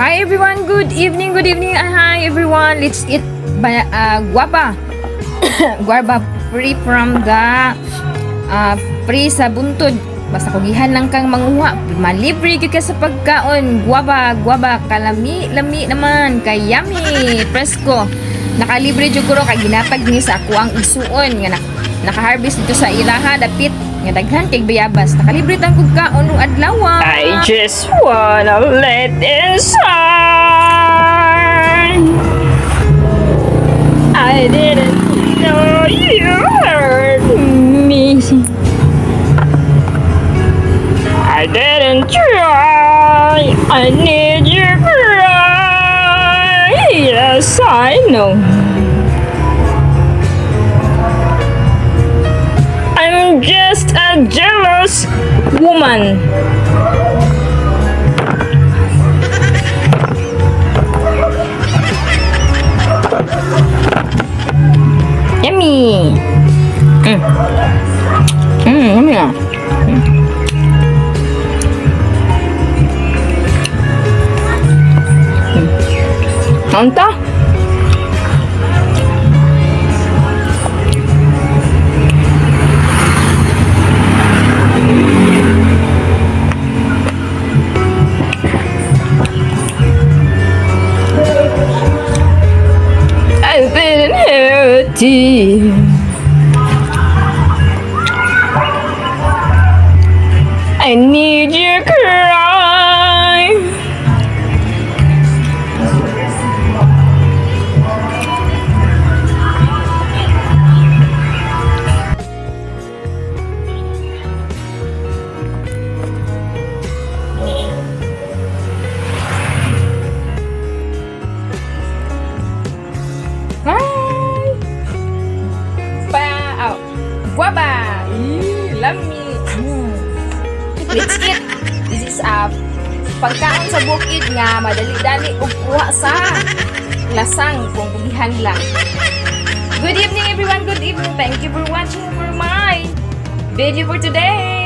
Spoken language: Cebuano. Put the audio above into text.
Hi everyone, good evening, good evening. Hi everyone. Let's eat guava. Guava free from the free sa buntod. Basta kugihan lang kang manguha, malibre gyud ka sa pagkaon. Guava, guava, kalami, lami naman, kay yummy, presko. Nakalibre jud ko ro kay ginatag ni sa ako ang igsuon nga naka-harvest dito sa ilaha dapit nga daghan kay bayabas. Nakalibre tang kog kaon ug adlaw. I just wanna let inside. I didn't know you hurt me. I didn't try. I need you cry. Yes, I know. I'm just a jealous woman. Yummy. Yummy ah. Anta? I've been hurting. I need you cry. Hi! Pa, oh, guava! Eee, lami! Let's eat! This is a pagkaon sa bukid nga madali-dali ug kuha sa lasang kung kugihan lang. Good evening, everyone! Good evening! Thank you for watching for my video for today!